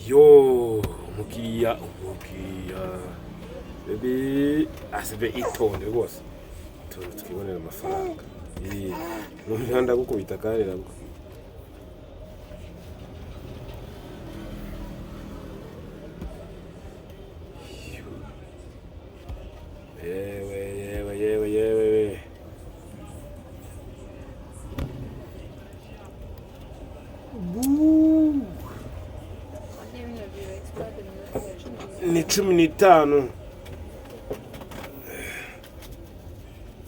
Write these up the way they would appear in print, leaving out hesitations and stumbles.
Yo, umukiriya, umukiriya baby, asibe itonde rwose, itonde twibonera amafaranga. Eh, noneho ndagukubita kandi nabwo. Yewe, yewe, yewe, yewe. Buu. Ni 15.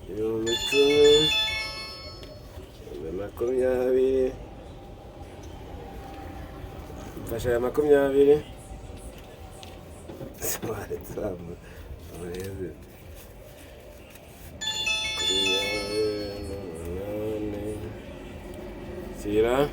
10,000, 20,000. Mfasha aya 20. Urebe. 28.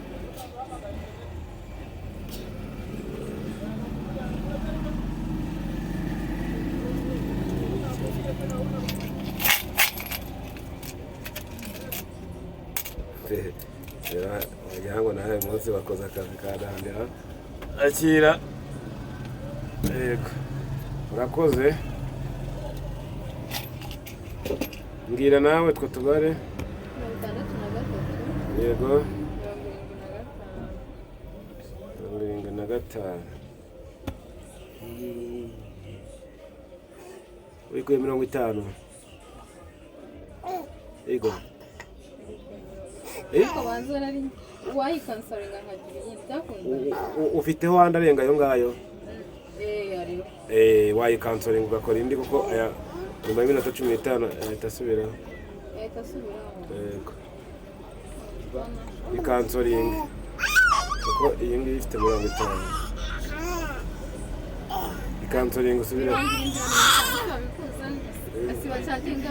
Sira. Wagira ngo nawe munsi bakoze akazi ka dandera. Akira. Yego. Urakoze. Mbwira nawe two tubare. 63. Yego. 75. 75. Wikuye 50. Yego. Eh? Ariko banza nari wayikansaringa nkagira iyindi byakunda. Ufiteho andi arenga ayo ngayo? Eh, hariho. Eh, wayikansoringa ugakora indi, kuko aya nyuma y'iminota 15 ahita asubiraho. Yahita asubiraho. Yego. Ikansoringa. Kuko iyi ngiyi ifite 50. Ikansoringa usubiraho.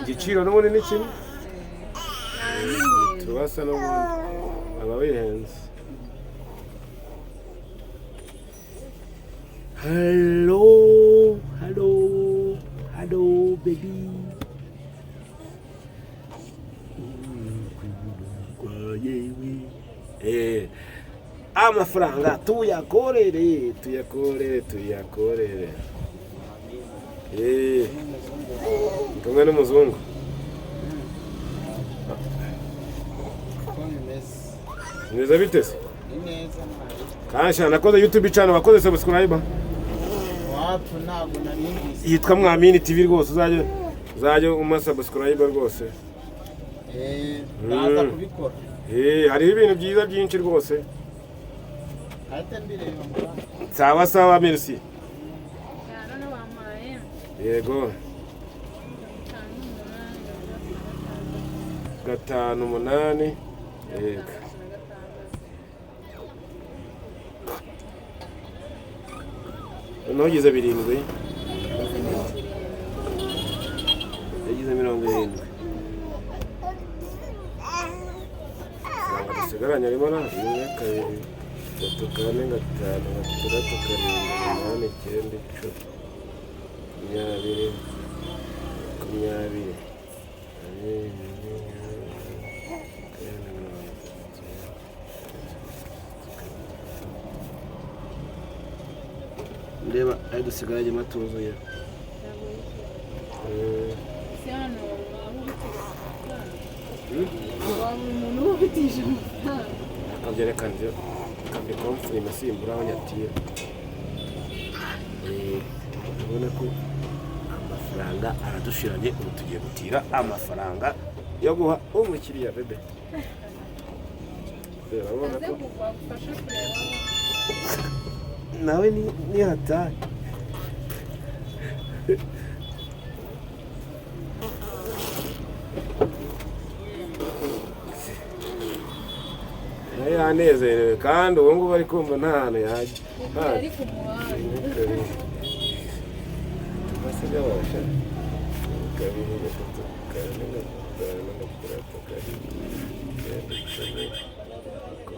Igiciro n'ubundi ni kimwe. Tubasa n'ubundi. Aba wihenze. Hello, hello, hello, baby. Eh, amafaranga tuyakorere, tuyakorere, tuyakorere. Eh, ndi kumwe n'umuzungu. Uko bimeze? Mwiza bite se? Ni neza mwari. Kansha nakoze YouTube channel, wakoze subscribe? Wapu, ntabwo nari mbizi. Yitwa Mwamini TV rwose, uzajye uma subscribe rwose. Eh, ndaza kubikora. Eh, hariho ibintu byiza byinshi rwose. Ahita mbireba mbona. Sawa sawa, merci. None bampaye Yego. 58, 58. Yego. 66. Noneho ugize 7. Yagize 70. Yagize 70. Amafaranga dusigaranye arimo na 1, 2, 3, 4, 5, 6, 7, 8, 9, 10, 20, 20. Ndeba ayo dusigaranye matuzuye. Ntabwo yishyuye. Si hano waba ubitije amafaranga. Waba umuntu uba ubitije amafaranga. Akabyerekana ibyo kabikomfirima simbura aho nyatira. Eh, urabona ko amafaranga aradushiranye, ubu tugiye gutira amafaranga yo guha umukiriya bebe. Urabona Aze ko kugufasha kureba. Nawe ni hatari. Nawe yanezerewe kandi ubu ngubu ari kumva nta hantu yajya. Kuko ari ku muhanda. 1, 2, basigaje 2, 3, 4, 5, 6, 7, 8,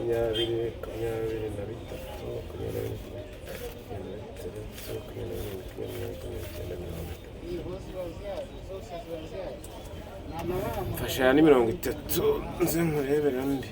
9, 20, 23, 24, 25, 26, 27, 30. Mfasha aya ni 30 nze nkurebere andi.